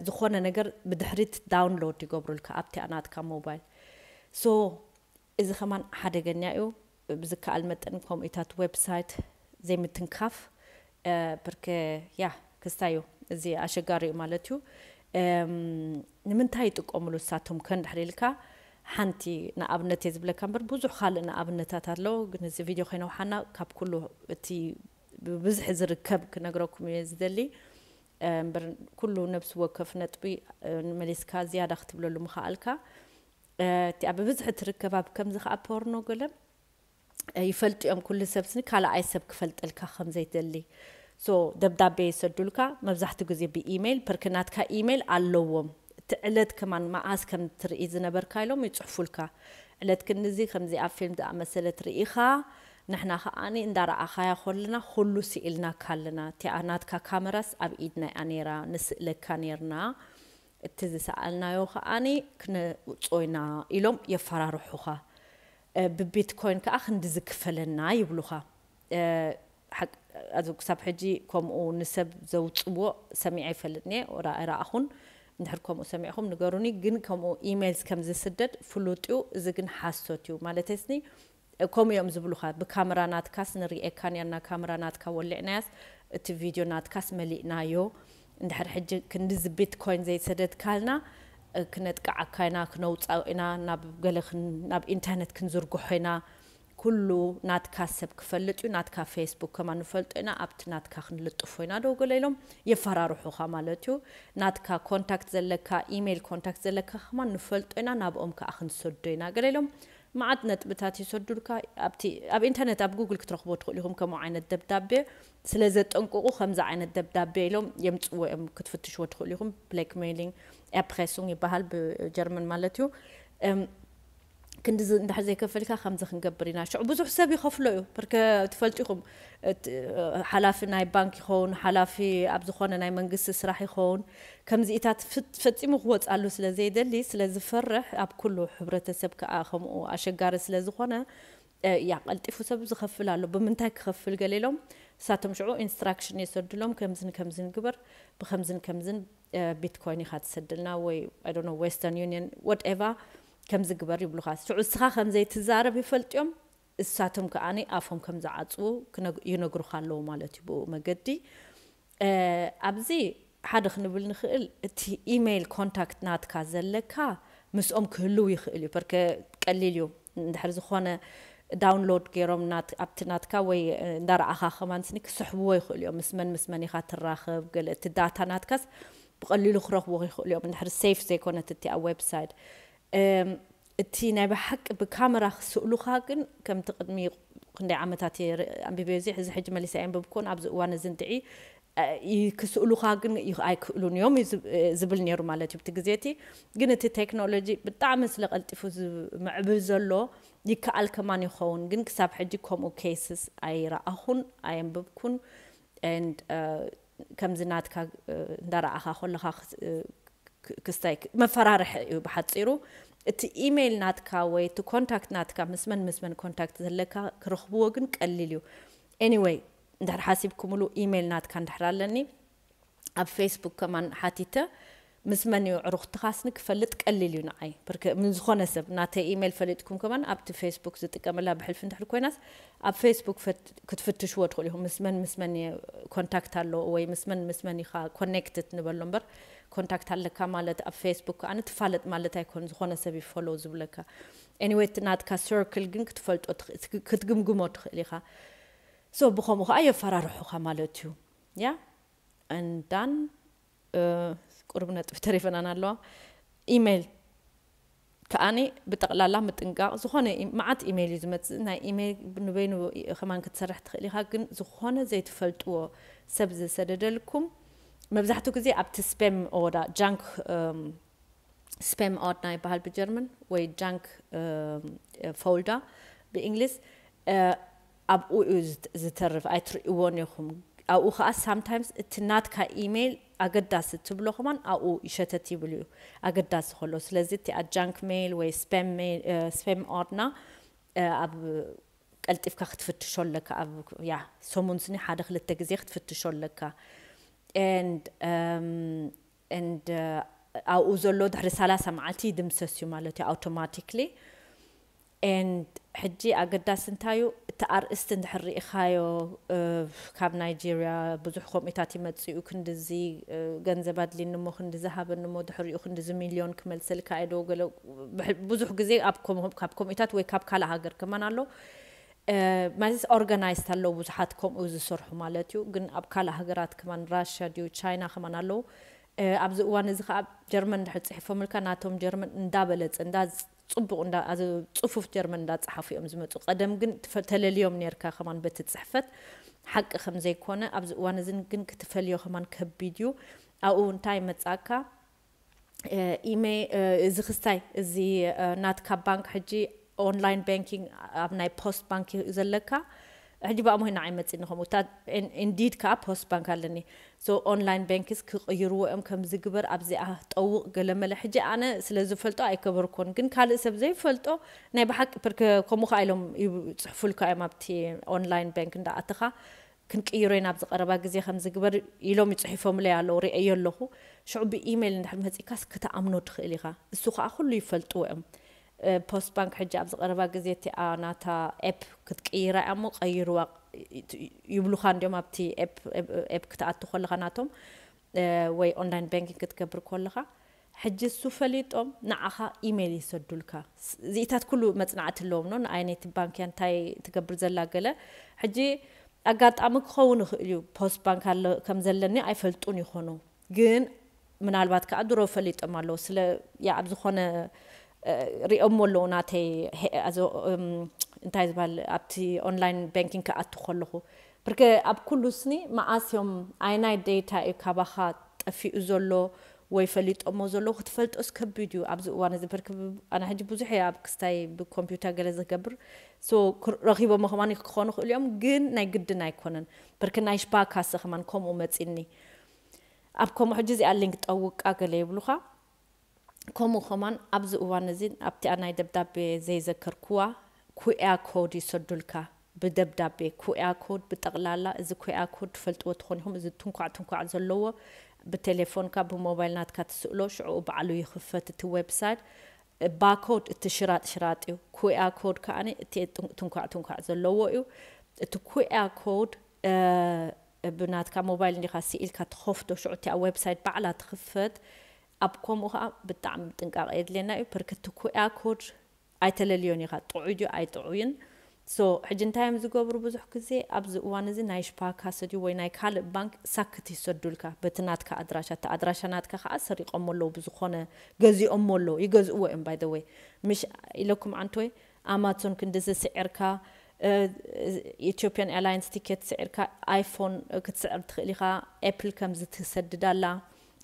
ዝኾነ ነገር ብድሕሪት ዳውንሎድ ይገብሩልካ ኣብቲ ናትካ ሞባይል። ሶ እዚ ከማን ሓደገኛ እዩ። ብዝከኣል መጠን ከምኡታት ዌብሳይት ዘይምትንካፍ ብርከ ያ ክስታዩ እዚ ኣሸጋሪ እዩ ማለት እዩ። ንምንታይ ይጥቀምሉ እሳቶም ከንድሕር ኢልካ ሓንቲ ንኣብነት እየ ዝብለካ እምበር ብዙሕ ካልእ ንኣብነታት ኣለዉ። ግን እዚ ቪድዮ ከይነውሓና ካብ ኩሉ እቲ ብብዝሒ ዝርከብ ክነግረኩም እየ ዝደሊ። እምበር ኩሉ ነብሲ ወከፍ ነጥቢ መሊስካ ዝያዳ ክትብለሉ ምኽኣልካ እቲኣ ብብዝሒ ትርከብ ኣብ ከምዚ ከዓ ፖርኖ ገለ ይፈልጡ እዮም። ኩሉ ሰብ ስኒ ካልኣይ ሰብ ክፈልጠልካ ከም ዘይደሊ ሶ ደብዳቤ ይሰዱልካ መብዛሕትኡ ግዜ ብኢሜይል ፐርክ ናትካ ኢሜይል ኣለዎም። እቲ ዕለት ከማን መዓስ ከም ትርኢ ዝነበርካ ኢሎም ይፅሕፉልካ። ዕለት ክንዚ ከምዚ ኣብ ፊልም ዝኣመሰለ ትርኢኻ ንሕና ከዓኒ እንዳረኣኻያ ኮለና ኩሉ ስኢልናካ ኣለና። እቲኣ ናትካ ካመራስ ኣብ ኢድና እያ ነይራ ንስእለካ ነይርና። እቲ ዝሰኣልናዮ ከዓኒ ክነውፅኦ ኢና ኢሎም የፈራርሑኻ። ብቢትኮይን ከዓ ክንዲ ዝክፈለና ይብሉኻ። ኣዚ ክሳብ ሕጂ ከምኡ ንሰብ ዘውፅዎ ሰሚዐ ይፈልጥኒ ረኣኹን። እንድሕር ከምኡ ሰሚዕኹም ንገሩኒ። ግን ከምኡ ኢሜይልስ ከም ዝስደድ ፍሉጥ እዩ። እዚ ግን ሓሶት እዩ ማለት ስኒ ከምኡ እዮም ዝብሉኻ። ብካሜራ ናትካስ ንርእየካ ነርና፣ ካሜራ ናትካ ወሊዕናያስ እቲ ቪድዮ ናትካስ መሊእናዮ። እንድሕር ሕጂ ክንዲ እዚ ቢትኮይን ዘይሰደድካልና ክነጥቅዓካ ኢና፣ ክነውፃኦ ኢና፣ ናብ ገለ ናብ ኢንተርነት ክንዝርግሖ ኢና። ኩሉ ናትካ ሰብ ክፈልጥ እዩ። ናትካ ፌስቡክ ከማ ንፈልጦ ኢና፣ ኣብቲ ናትካ ክንልጥፎ ኢና ዶ ገለ ኢሎም የፈራርሑኻ ማለት እዩ። ናትካ ኮንታክት ዘለካ ኢሜይል ኮንታክት ዘለካ ከማ ንፈልጦ ኢና፣ ናብኦም ከዓ ክንሰዶ ኢና ገለ ኢሎም መዓት ነጥብታት ይሰዱልካ። ኣብቲ ኣብ ኢንተርነት ኣብ ጉግል ክትረኽቦ ትኽእሉ ኢኹም። ከምኡ ዓይነት ደብዳቤ ስለ ዘጠንቅቑ ከምዚ ዓይነት ደብዳቤ ኢሎም የምፅዎ እዮም። ክትፍትሽዎ ትኽእሉ ኢኹም። ብላክሜሊንግ፣ ኤፕሬሱንግ ይበሃል ብጀርመን ማለት እዩ። ክንዲዚ እንድሕር ዘይከፈልካ ከምዚ ክንገብር ኢና። ሽዑ ብዙሕ ሰብ ይኸፍሎ እዩ። ብርከ ትፈልጡ ኢኹም፣ ሓላፊ ናይ ባንክ ይኸውን፣ ሓላፊ ኣብ ዝኾነ ናይ መንግስቲ ስራሕ ይኸውን። ከምዚኢታት ፈጺሙ ክወፅኣሉ ስለ ዘይደሊ፣ ስለ ዝፈርሕ፣ ኣብ ኩሉ ሕብረተሰብ ከዓ ከምኡ ኣሸጋሪ ስለ ዝኾነ፣ ያ ቀልጢፉ ሰብ ዝኸፍል ኣሎ። ብምንታይ ክኸፍል ገለ ኢሎም እሳቶም ሽዑ ኢንስትራክሽን የሰዱሎም። ከምዝን ከምዝን ግበር፣ ብከምዝን ከምዝን ቢትኮይን ኢኻ ትሰድልና ወይ ዶኖ ዌስተርን ዩኒየን ወትኤቨር ከምዚ ግበር ይብሉኻ። ሽዑ እስኻ ከምዘይትዛረብ ይፈልጥዮም። እሳቶም ከዓኒ ኣፎም ከም ዝዓፅዉ ይነግሩኻ ኣለዉ ማለት እዩ። ብኡ መገዲ ኣብዚ ሓደ ክንብል ንኽእል፣ እቲ ኢሜይል ኮንታክት ናትካ ዘለካ ምስኦም ክህልው ይኽእል እዩ። ፐርከ ቀሊል እዩ። እንድሕር ዝኾነ ዳውንሎድ ገይሮም ኣብቲ ናትካ ወይ እንዳረኣኻ ከማን ስኒ ክስሕብዎ ይኽእሉ እዮም። ምስ መን ምስ መን ኢኻ ትራኸብ፣ ገለ እቲ ዳታ ናትካስ ብቐሊሉ ክረኽብዎ ይኽእሉ እዮም፣ እንድሕር ሴፍ ዘይኮነት እቲ ኣብ ዌብሳይት። እቲ ናይ ብሓቂ ብካሜራ ክስእሉኻ ግን፣ ከምቲ ቅድሚ ክንደይ ዓመታት እየ ኣንቢበዮ፣ እዚ ሕዚ ሕጂ መሊሰ ኣየንብብኩን፣ ኣብዚ እዋን እዚ እንድዒ ክስእሉኻ ግን ኣይክእሉን እዮም ዝብል ነይሩ ማለት እዩ። ብቲ ግዜ እቲ ግን እቲ ቴክኖሎጂ ብጣዕሚ ስለ ቀልጢፉ ዝምዕብል ዘሎ ይከኣል ከማን ይኸውን። ግን ክሳብ ሕጂ ከምኡ ኬስስ ኣይረኣኹን፣ ኣየንብብኩን። ከምዚ ናትካ እንዳረኣኻ ከለኻ ክስታይ መፈራርሒ እዩ ብሓፂሩ። እቲ ኢሜይል ናትካ ወይ እቲ ኮንታክት ናትካ ምስ መን ምስ መን ኮንታክት ዘለካ ክረኽብዎ ግን ቀሊል እዩ። ኤኒወይ፣ እንድሕር ሓሲብኩምሉ ኢሜይል ናትካ እንድሕር ኣለኒ ኣብ ፌስቡክ ከማን ሓቲተ ምስ መን እዩ ዕሩኽትኻስኒ ክፈልጥ ቀሊል እዩ ንዓይ። ብርክ ምን ዝኾነ ሰብ ናተይ ኢሜይል ፈሊጥኩም ከማን ኣብቲ ፌስቡክ ዝጥቀመላ ብሕልፊ እንድሕር ኮይናስ ኣብ ፌስቡክ ክትፍትሽዎ ትኽእሉ ኢኹም። ምስ መን ምስ መን ኮንታክት ኣለዎ ወይ ምስ መን ምስ መን ኢኻ ኮኔክትድ ንበሎ እምበር ኮንታክት ኣለካ ማለት ኣብ ፌስቡክ ከኣ ትፋለጥ ማለት ኣይኮን። ዝኾነ ሰብ ይፈሎው ዝብለካ። ኤኒወይ እቲ ናትካ ሰርክል ግን ክትፈልጦ ክትግምግሞ ትኽእል ኢኻ። ሶ ብኸምኡ ከዓ የፈራርሑኻ ማለት እዩ። ያ እንዳን ቁርብ ነጥቢ ተሪፈናን ኣለዋ። ኢሜይል ከዓኒ ብጠቕላላ ምጥንቃቕ። ዝኾነ መዓት ኢሜይል እዩ ዝመፅእ። ናይ ኢሜይል ንበይኑ ከማን ክትሰርሕ ትኽእል ኢኻ። ግን ዝኾነ ዘይትፈልጥዎ ሰብ ዝሰደደልኩም መብዛሕትኡ ግዜ ኣብቲ ስፔም ኦዳ ጃንክ ስፔም ኦርድና ይበሃል ብጀርመን ወይ ጃንክ ፎልዳ ብእንግሊዝ። ኣብኡ እዩ ዝተርፍ፣ ኣይትርእይዎን ኢኹም። ኣብኡ ከዓ ሳምታይምስ እቲ ናትካ ኢሜይል ኣገዳሲ ትብሎ ከማን ኣብኡ ይሸተት ይብል እዩ ኣገዳሲ ከሎ። ስለዚ እቲ ጃንክ ሜይል ወይ ስፔም ኦርድና ኣብ ቀልጢፍካ ክትፍትሾ ኣለካ። ኣብ ያ ሰሙን ስኒ ሓደ ክልተ ግዜ ክትፍትሾ ኣለካ። And and ኣብኡ ዘሎ ድሕሪ ሰላሳ መዓልቲ ይድምሰስ እዩ ማለት እዩ ኣውቶማቲክሊ። And ሕጂ ኣገዳሲ እንታይ እዩ፣ እቲ ኣርእስቲ እንድሕር ርኢኻዮ ካብ ናይጄርያ ብዙሕ ከምኡታት ይመፅኡ፣ ክንድዚ ገንዘብ ኣድሊኒ እሞ ክንድዚ ሃበኒ እሞ ድሕሪኡ ክንድዚ ሚልዮን ክመልሰልካ እየ ዶ ገለ። ብዙሕ ግዜ ካብ ከምኡታት ወይ ካብ ካልእ ሃገር ከማን ኣሎ ማለት ኦርጋናይዝድ ኣለዉ ብዙሓት ከምኡ ዝሰርሑ ማለት እዩ። ግን ኣብ ካልእ ሃገራት ከማን ራሽያ ድዩ ቻይና ከማን ኣለዉ። ኣብዚ እዋን እዚ ከዓ ጀርመን እንድሕር ፅሒፎምልካ ናቶም ጀርመን እንዳበለፀ እንዳ ፅቡቕ እንዳ ጽፉፍ ጀርመን እንዳፀሓፉ እዮም ዝመፁ። ቀደም ግን ተለልዮም ነርካ ከማን በቲ ፅሕፈት ሓቂ ከም ዘይኮነ ኣብዚ እዋን እዚ ግን ክትፈልዮ ከማን ከቢድ እዩ። ኣብኡ እንታይ መፃካ? ኢሜ እዚ ክስታይ እዚ ናትካ ባንክ ሕጂ ኦንላይን ባንኪንግ ኣብ ናይ ፖስት ባንክ እዩ ዘለካ። ሕጂ ብኣሞ ኢና ኣይመፅኒ ከምኡ እታ ኢንዲድ ከዓ ፖስት ባንክ ኣለኒ። ሶ ኦንላይን ባንክስ ክቕይርዎ እዮም ከምዚ ግበር ኣብዚኣ ጠውቕ ገለመለ። ሕጂ ኣነ ስለ ዝፈልጦ ኣይከበርኮን ግን ካልእ ሰብ ዘይፈልጦ ናይ ብሓቂ ፕርከ ከምኡ ከዓ ኢሎም ይፅሕፉልካ እዮም ኣብቲ ኦንላይን ባንክ እንዳኣተኻ ክንቅይሮ ኢና ኣብዚ ቀረባ ግዜ ከም ዝግበር ኢሎም ይፅሒፎምለይ ኣለዉ ርእዮ ኣለኹ። ሽዑ ብኢሜይል እንድሕር መፂካስ ክትኣምኖ ትኽእል ኢኻ። እሱ ከዓ ኩሉ ይፈልጥዎ እዮም። ፖስት ባንክ ሕጂ ኣብዚ ቀረባ ግዜ እቲኣ ናታ ኤፕ ክትቅይራ እያ እሞ ቀይርዋ ይብሉኻ እንዲኦም ኣብቲ ኤፕ ክትኣቱ ከለኻ ናቶም ወይ ኦንላይን ባንኪንግ ክትገብር ከለኻ ሕጂ እሱ ፈሊጦም ንዓኻ ኢሜይል ይሰዱልካ። እዚኢታት ኩሉ መፅናዕቲ ኣለዎም ኖ ንኣይ ነቲ ባንክ እያ እንታይ ትገብር ዘላ ገለ። ሕጂ ኣጋጣሚ ክኸውን ይኽእል እዩ ፖስት ባንክ ኣለ ከም ዘለኒ ኣይፈልጡን ይኾኑ። ግን ምናልባት ከዓ ድሮ ፈሊጦም ኣለዉ ስለ ያ ኣብ ዝኾነ ሪኦሞ ኣለዉ ናተይ እንታይ ዝበሃል ኣብቲ ኦንላይን ባንኪንግ ክኣቱ ከለኹ። ብርክ ኣብ ኩሉ ስኒ መኣስ እዮም ኣይናይ ዴታ እዩ ካባኻ ጠፊኡ ዘሎ ወይ ፈሊጦሞ ዘለዉ ክትፈልጦስ ከቢድ እዩ ኣብዚ እዋን እዚ። ብርክ ኣነ ሕጂ ብዙሕ እየ ኣብ ክስታይ ብኮምፒውተር ገለ ዝገብር ረኺቦሞ ከማን ክኾኑ ክእሉ እዮም፣ ግን ናይ ግድን ኣይኮነን። ብርክ ናይ ሽባካሰ ከማን ከምኡ መፂኒ ኣብ ከምኡ ሕጂ እዚኣ ሊንክ ጠውቃ ገለ ይብሉኻ። ከምኡ ከማን ኣብዚ እዋን እዚ ኣብቲኣ ናይ ደብዳቤ ዘይዘከርክዋ ኩያ ኮድ ይሰዱልካ። ብደብዳቤ ኩያ ኮድ ብጠቕላላ እዚ ኩያ ኮድ ትፈልጥዎ ትኾን ኢኹም። እዚ ትንኳዕ ትንኳዕ ዘለዎ ብቴሌፎንካ ብሞባይል ናትካ ትስእሎ ሽዑ ባዕሉ ይኽፈት እቲ ዌብሳይት። ባኮድ እቲ ሽራጥ ሽራጥ እዩ። ኩያ ኮድ ከዓኒ እቲ ትንኳዕ ትንኳዕ ዘለዎ እዩ። እቲ ኩያ ኮድ ብናትካ ሞባይል እንዲኻ ስኢልካ ትኸፍቶ ሽዑ እቲኣ ዌብሳይት ባዕላ ትኽፈት። ኣብ ከምኡ ከዓ ብጣዕሚ ጥንቃቐ የድልየና እዩ። ፐርከቲ ኩያ ኮድ ኣይተለልዮን ኢኻ ጥዑይ ድዩ ኣይጥዑይን። ሶ ሕጂ እንታይ እዮም ዝገብሩ ብዙሕ ግዜ ኣብዚ እዋን እዚ ናይ ሽፓካሰ ድዩ ወይ ናይ ካልእ ባንክ ሳክት ይሰዱልካ በቲ ናትካ ኣድራሻ። እቲ ኣድራሻ ናትካ ከዓ ሰሪቆሞ ኣለዉ ብዝኾነ ገዚኦሞ ኣለዉ ይገዝእዎ እዮም። ባይ ወይ ምሽ ኢለኩም ዓንትወይ ኣማዞን ክንድዚ ስዒርካ ኢትዮጵያን ኤርላይንስ ቲኬት ስዒርካ ኣይፎን ክትስዕር ትኽእል ኢኻ። ኤፕል ከምዚ ትሰድድ ኣላ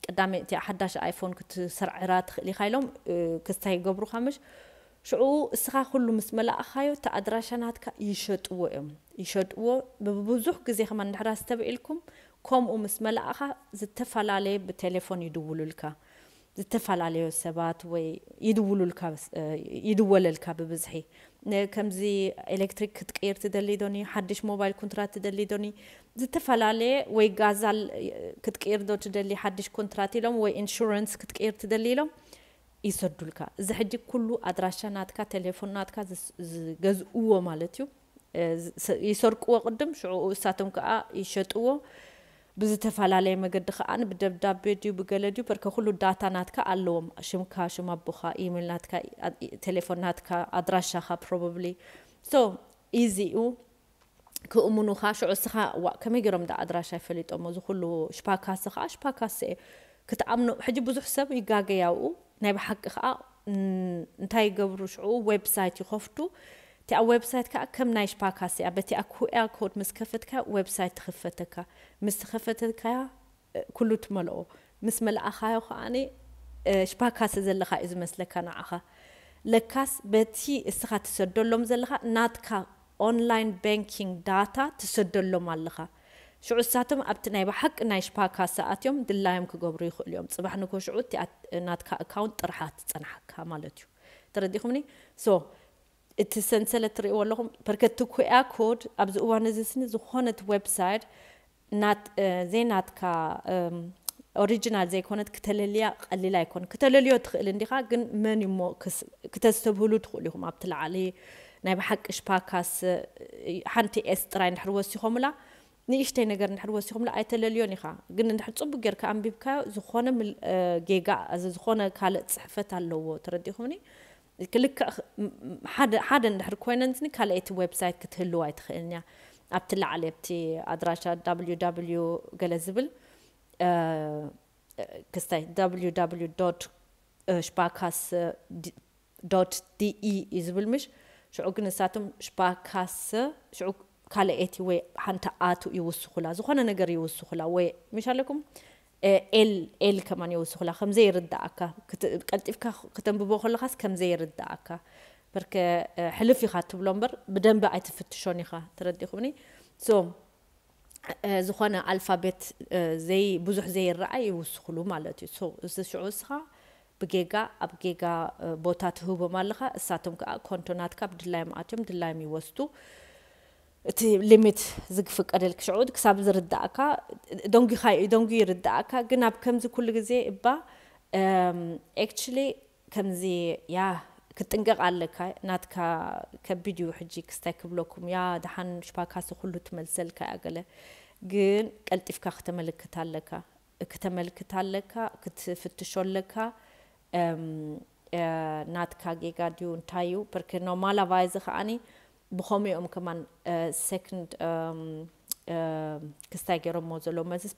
ቅዳመ እቲኣ ሓዳሽ ኣይፎን ክትሰርዕራ ትኽእል ኢኻ ኢሎም ክስታይ ይገብሩኻ ምሽ ሽዑ እስኻ ኩሉ ምስ መላእኻዮ እቲ ኣድራሻ ናትካ ይሸጥዎ እዮም። ይሸጥዎ ብብዙሕ ግዜ ከማን እንድሕር ኣስተብዒልኩም ከምኡ ምስ መላእኻ ዝተፈላለየ ብቴሌፎን ይድውሉልካ። ዝተፈላለዮ ሰባት ወይ ይድውሉልካ ይድወለልካ ብብዝሒ። ከምዚ ኤሌክትሪክ ክትቅይር ትደሊ ዶኒ ሓድሽ ሞባይል ኮንትራት ትደሊ ዶኒ ዝተፈላለየ ወይ ጋዛል ክትቅይር ዶ ትደሊ ሓድሽ ኮንትራት ኢሎም ወይ ኢንሹረንስ ክትቅይር ትደሊ ኢሎም ይሰዱልካ። እዚ ሕጂ ኩሉ ኣድራሻ ናትካ ቴሌፎን ናትካ ዝገዝእዎ ማለት እዩ። ይሰርቅዎ ቅድም ሽዑ እሳቶም ከዓ ይሸጥዎ። ብዝተፈላለየ መገዲ ከዓን ብደብዳቤ ድዩ ብገለ ድዩ በርከ ኩሉ ዳታ ናትካ ኣለዎም። ሽምካ ሽም ኣቦኻ ኢሜል ናትካ ቴሌፎን ናትካ ኣድራሻኻ ፕሮባብሊ ሶ ኢዚ እዩ። ክእምኑኻ ሽዑ እስኻ ዋ ከመይ ገይሮም ዳ ኣድራሻ ይፈሊጦሞ እዚ ኩሉ ሽፓካሲ ከዓ ሽፓካሲ ክትኣምኖ ሕጂ ብዙሕ ሰብ ይጋገያውኡ ናይ ብሓቂ ከዓ እንታይ ይገብሩ ሽዑ ዌብሳይት ይኸፍቱ። እቲኣ ዌብሳይት ከዓ ከም ናይ ሽፓካሲ እያ። በቲኣ ኩያ ኮድ ምስ ከፈትካ ዌብሳይት ትኽፈተካ። ምስ ተኸፈተካያ ኩሉ ትመልኦ። ምስ መላእኻዮ ከዓኒ ሽፓካሲ ዘለኻ እዩ ዝመስለካ ንዓኻ። ለካስ በቲ እስኻ ትሰደሎም ዘለኻ ናትካ ኦንላይን ባንኪንግ ዳታ ትሰደሎም ኣለኻ። ሽዑ እሳቶም ኣብቲ ናይ ብሓቂ ናይ ሽፓካሲ ኣትዮም ድላዮም ክገብሩ ይኽእሉ እዮም። ፅባሕ ንግሆ ሽዑ እቲ ናትካ ኣካውንት ጥርሓ ትፀንሓካ ማለት እዩ። ተረዲኹምኒ? ሶ እቲ ሰንሰለት ትርእይዎ ኣለኹም በርከቲ ኩያ ኮድ ኣብዚ እዋን እዚ ስኒ ዝኾነት ዌብሳይት ናት ዘይናትካ ኦሪጂናል ዘይኮነት ክተለልያ ቀሊል ኣይኮን። ክተለልዮ ትኽእል እንዲኻ ግን መን እሞ ክተስተብህሉ ትኽእሉ ኢኹም። ኣብቲ ላዕሊ ናይ ብሓቂ ሽፓካስ ሓንቲ ኤስ ጥራይ እንድሕር ወሲኾምላ ንእሽተይ ነገር እንድሕር ወሲኹምላ ኣይተለልዮን ኢኻ። ግን እንድሕር ፅቡቅ ጌርካ ኣንቢብካዮ ዝኾነ ጌጋ ዝኾነ ካልእ ፅሕፈት ኣለዎ። ተረዲኹምኒ? ክልክዕ ሓደ እንድሕር ኮይነን ስኒ ካልኣይቲ ዌብሳይት ክትህልው ኣይትኽእልን እያ። ኣብቲ ላዕሊ ኣብቲ ኣድራሻ www ገለ ዝብል ክስታይ www ሽባካስ ዶት ዲኢ እዩ ዝብል ምሽ ሽዑ ግን ንሳቶም ሽባካስ ሽዑ ካልኣይቲ ወይ ሓንቲ ኣቱ ይውስኹላ ዝኾነ ነገር ይውስኹላ ወይ ምሽ ኣለኩም ኤል ኤል ከማን የውስኹላ ከምዘይርዳእካ ቀልጢፍካ ከተንብቦ ከለኻስ ከምዘይርዳእካ በርከ ሕልፍ ኢኻ ትብሎ እምበር ብደንቢ ኣይትፍትሾን ኢኻ። ተረዲኹምኒ? ሶ ዝኾነ ኣልፋቤት ዘይ ብዙሕ ዘይረኣይ ይውስኹሉ ማለት እዩ። እዚ ሽዑ እስኻ ብጌጋ ኣብ ጌጋ ቦታ ትህቦም ኣለኻ። እሳቶም ከዓ ኮንቶ ናትካ ብድላዮም ኣትዮም ድላዮም ይወስዱ። እቲ ሊሚት ዝፍቀደልክ ሽዑ ክሳብ ዝርዳእካ ደንጉኻ ደንጉ ይርዳእካ። ግን ኣብ ከምዚ ኩሉ ግዜ እባ actually ከምዚ ያ ክትጥንቀቕ ኣለካ። ናትካ ከቢድ እዩ ሕጂ ክስታይ ክብለኩም ያ ደሓን ሽባካሲ ኩሉ ትመልሰልካ እያ ገለ ግን ቀልጢፍካ ክተመልክት ኣለካ። ክተመልክት ኣለካ ክትፍትሾ ኣለካ። ናትካ ጌጋ ድዩ እንታይ እዩ? ፐርከ ኖርማላቫይዝ ከዓኒ ብኸምኡ እዮም ከማን ሰክንድ ክስታይ ገይሮሞ ዘለዉ መልስስ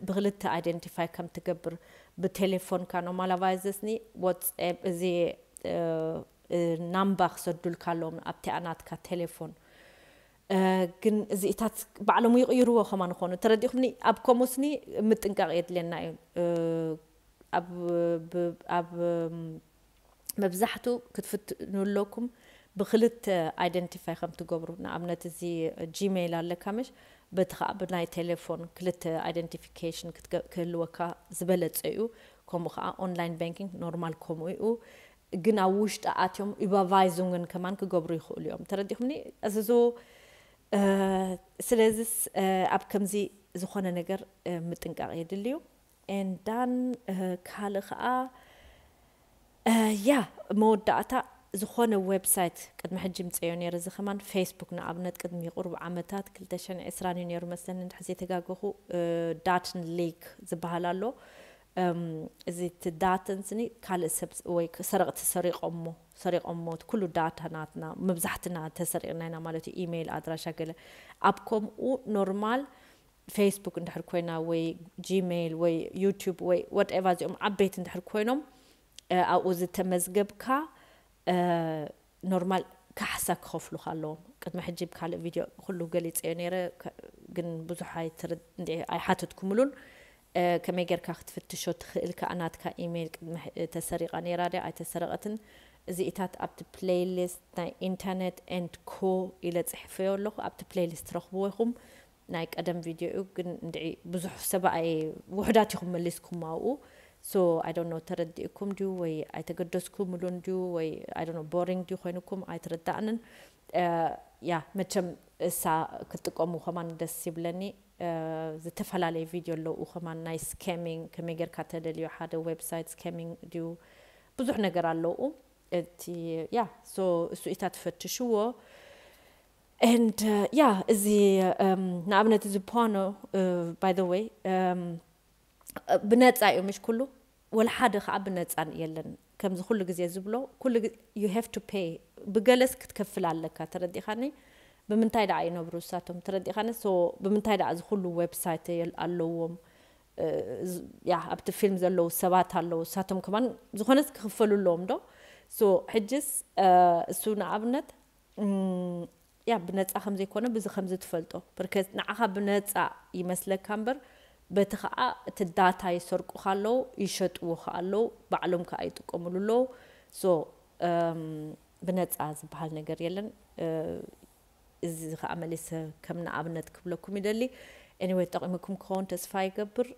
ብክልተ ኣይደንቲፋይ ከም ትገብር ብቴሌፎንካ ኖርማላቫይዘስኒ ወትስኤፕ እዚ ናምባ ክሰዱልካ ኣለዎም ኣብቲኣ ናትካ ቴሌፎን። ግን እዚኢታት ባዕሎም ይቕይርዎ ከማን ኾኑ ተረዲኹምኒ። ኣብ ከምኡስኒ ምጥንቃቕ የድልየና እዩ። ኣብ መብዛሕቱ ክትፍትኑ ኣለኩም ብክልተ ኣይደንቲፋይ ከም ትገብሩ። ንኣብነት እዚ ጂሜይል ኣለካ ምሽ፣ በቲ ከዓ ብናይ ቴሌፎን ክልተ ኣይደንቲፊኬሽን ክህልወካ ዝበለፀ እዩ። ከምኡ ከዓ ኦንላይን ባንኪንግ ኖርማል ከምኡ እዩ። ግን ኣብ ውሽጢ ኣትዮም ኢባቫይዙንግን ከማን ክገብሩ ይኽእሉ እዮም። ተረዲኹምኒ? እዚ ዞ ስለዚስ ኣብ ከምዚ ዝኾነ ነገር ምጥንቃቕ የድልዩ። ኤንዳን ካልእ ከዓ ያ መወዳእታ ዝኾነ ዌብሳይት ቅድሚ ሕጂ ምፀዮ ነይረ። እዚ ከማን ፌስቡክ ንኣብነት ቅድሚ ቁሩብ ዓመታት ክልተ ሽሕን ዕስራን እዩ ነይሩ መስለኒ እንድሕር ዘይተጋገኹ ዳትን ሊክ ዝበሃል ኣሎ። እዚ እቲ ዳትን ስኒ ካልእ ሰብ ወይ ሰረቕቲ ሰሪቖሞ ሰሪቖሞ ኩሉ ዳታ ናትና መብዛሕትና ተሰሪቕና ኢና ማለት እዩ። ኢሜይል ኣድራሻ ገለ ኣብ ከምኡ ኖርማል ፌስቡክ እንድሕር ኮይና ወይ ጂሜይል ወይ ዩቱብ ወይ ወትኤቨር እዚኦም ዓበይቲ እንድሕር ኮይኖም ኣብኡ ዝተመዝገብካ ኖርማል ካሕሳ ክኸፍሉካ ኣለዎም። ቅድሚ ሕጂ ብካልእ ቪድዮ ኩሉ ገሊፀዮ ነይረ፣ ግን ብዙሕ ኣይሓተትኩምሉን። ከመይ ጌርካ ክትፍትሾ ትኽእል ከኣ ናትካ ኢሜይል ቅድሚ ተሰሪቓ ነይራ ድያ ኣይተሰረቐትን። እዚኢታት ኣብቲ ፕሌይሊስት ናይ ኢንተርኔት ኤንድ ኮ ኢለ ጽሒፈዮ ኣለኹ። ኣብቲ ፕሌይሊስት ትረኽብዎ ኢኹም። ናይ ቀደም ቪድዮ እዩ፣ ግን እንድዒ ብዙሕ ሰብ ኣይ-፣ ውሑዳት ኢኹም መሊስኩም ኣብኡ። So I don't know ተረዲእኩም ድዩ ወይ ኣይተገደስኩምሉን ድዩ ወይ I don't know ቦሪንግ ድዩ ኮይኑኩም ኣይትረዳእንን። ያ መቸም እሳ ክትጥቀሙ ከማን ደስ ይብለኒ። ዝተፈላለየ ቪድዮ ኣለዉ ከማን ናይ ስካሚንግ ከመይ ጌርካ ተደልዮ ሓደ ዌብሳይት ስካሚንግ ድዩ ብዙሕ ነገር ኣለዉ። እቲ ያ so እሱ ኢታ ትፈትሽዎ። And ያ እዚ ንኣብነት እዚ ፖኖ by the way ብነፃ እዩ ምሽ ኩሉ ወላ ሓደ ከዓ ብነፃ የለን። ከምዚ ኩሉ ግዜ ዝብሎ ኩሉ you have to pay ብገለስ ክትከፍል ኣለካ። ተረዲኻኒ? ብምንታይ ደኣ ይነብሩ እሳቶም? ተረዲኻኒ? So ብምንታይ ደኣ እዚ ኩሉ ዌብሳይት ኣለዎም? ያ ኣብቲ ፊልም ዘለዉ ሰባት ኣለዉ እሳቶም ከማን ዝኾነስ ክኽፈሉ ኣለዎም ዶ? So ሕጅስ እሱ ንኣብነት ያ ብነፃ ከም ዘይኮነ ብዚ ከምዚ ትፈልጦ ብርከት ንዓኻ ብነፃ ይመስለካ እምበር በቲ ከዓ እቲ ዳታ ይሰርቁኻ ኣለዉ ይሸጥዎ ከዓ ኣለዉ ባዕሎም ከዓ ይጥቀምሉ ኣለዉ። So ብነፃ ዝበሃል ነገር የለን። እዚ ከዓ መሊሰ ከም ንኣብነት ክብለኩም ይደሊ። Anyway ጠቂምኩም ክኸውን ተስፋ ይገብር።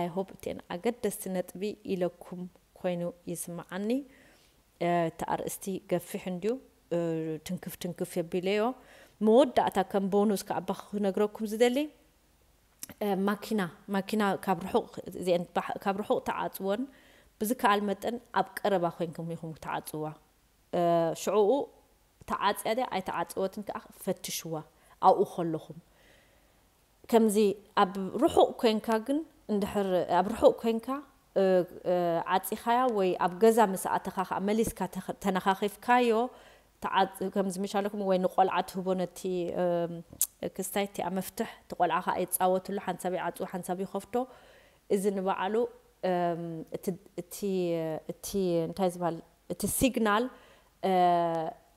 I hope እተን ኣገደስቲ ነጥቢ ኢለኩም ኮይኑ ይስምዓኒ። እቲ ኣርእስቲ ገፊሕ እንድዩ። ትንክፍ ትንክፍ የቢለዮ። መወዳእታ ከም ቦኑስ ከኣባ ክነግረኩም ዝደሊ ማኪና ማኪና ካብ ርሑቕ እዚአን ካብ ርሑቕ ተዓፅወን ብዝከኣል መጠን ኣብ ቀረባ ኮይንኩም ኢኹም ተዓፅዋ። ሽዕኡ ተዓፅያ ድያ ኣይተዓፀወትን ከዓ ፈትሽዋ። ኣብኡ ከለኹም ከምዚ ኣብ ርሑቕ ኮይንካ ግን እንድሕር ኣብ ርሑቕ ኮይንካ ዓፂኻያ ወይ ኣብ ገዛ ምስ ኣተኻ ከዓ መሊስካ ተነኻኺፍካዮ ከምዚ ምሻለኩም ወይ ንቆልዓ ትህቦ ነቲ ክስታይ እቲ ኣብ መፍትሕ እቲ ቆልዓ ከዓ ይፃወትሉ ሓንሳብ ይዓፅዎ ሓንሳብ ይኸፍቶ። እዚ ንባዕሉ እቲ እንታይ ዝበሃል እቲ ሲግናል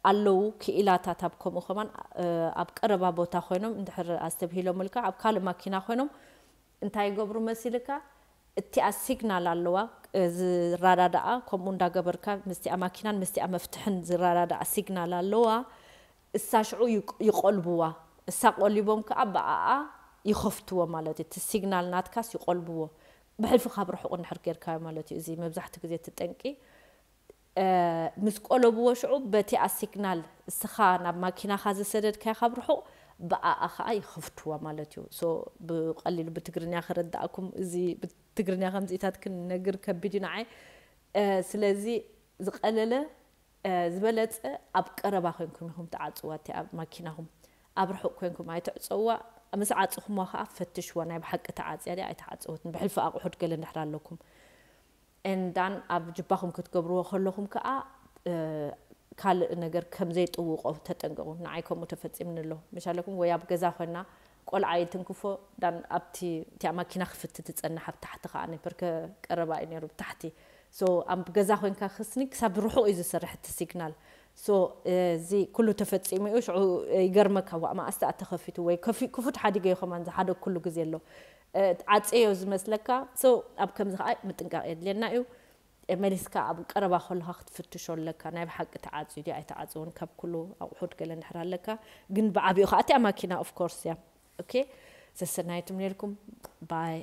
ኣለዉ ክኢላታት ኣብ ከምኡ ከማን ኣብ ቀረባ ቦታ ኮይኖም እንድሕር ኣስተብሂሎምልካ ኣብ ካልእ ማኪና ኮይኖም እንታይ ይገብሩ መሲልካ እቲኣ ሲግናል ኣለዋ ዝራዳዳኣ ከምኡ እንዳገበርካ ምስቲኣ ማኪናን ምስቲኣ መፍትሕን ዝራዳዳኣ ሲግናል ኣለዋ። እሳ ሽዑ ይቆልብዋ እሳ ቆሊቦም ከዓ ብኣኣ ይኸፍትዎ ማለት እዩ። እቲ ሲግናል ናትካስ ይቆልብዎ። ብሕልፊ ካብ ርሑቕ እንድሕር ጌርካዮ ማለት እዩ። እዚ መብዛሕቲ ግዜ እቲ ጠንቂ ምስ ቆለብዎ ሽዑ በቲኣ ሲግናል እስኻ ናብ ማኪናኻ ዝሰደድካዮ ካብ ርሑቕ ብኣኣ ከዓ ይኸፍትዋ ማለት እዩ። So ብቀሊሉ ብትግርኛ ከረዳእኩም እዚ ብትግርኛ ከምዚኢታት ክንነግር ከቢድ እዩ ንዓይ። ስለዚ ዝቀለለ ዝበለፀ ኣብ ቀረባ ኮይንኩም ኢኹም ተዓፅዋ እቲ ኣብ ማኪናኹም ኣብ ርሑቕ ኮይንኩም ኣይትዕፀዋ። ምስ ዓፅኹምዋ ከዓ ፈትሽዋ ናይ ብሓቂ ተዓፅያ ድያ ኣይተዓፀወትን ብሕልፊ ኣቑሑት ገለ እንድሕር ኣለኩም ኤንዳን ኣብ ጅባኹም ክትገብርዎ ከለኹም ከዓ ካልእ ነገር ከም ዘይጥውቆ ተጠንቀቑ። ንዓይ ከምኡ ተፈፂምኒ ኣሎ ምሻለኩም ወይ ኣብ ገዛ ኮይና ቆልዓ ይትንክፎ ዳን ኣብቲ እቲኣ ማኪና ክፍቲ ትፀንሕ ኣብ ታሕቲ ከዓ ኔፐርከ ቀረባ እዩ ነይሩ ብታሕቲ so ኣብ ገዛ ኮይንካ ክስኒ ክሳብ ርሑቕ እዩ ዝሰርሕ እቲ ሲግናል። So እዚ ኩሉ ተፈጺሙ እዩ። ሽዑ ይገርመካ፣ ዋእ መኣስ ተኸፊቱ ወይ ክፉት ሓዲገ እዩ ከማን ዝሓደ ኩሉ ግዜ ኣሎ። ዓጽዮ ዝመስለካ። So ኣብ ከምዚ ከዓ ምጥንቃቕ የድልየና እዩ። መሊስካ ኣብ ቀረባ ከለካ ክትፍትሾ ኣለካ፣ ናይ ብሓቂ ተዓጽዩ ድዩ ኣይተዓጽውን። ካብ ኩሉ ኣቑሑት ገለ እንድሕር ኣለካ፣ ግን ብዓቢኡ ከዓ እቲኣ ማኪና of course እያ። Okay፣ ሰሰናይትም ነርኩም። ባይ።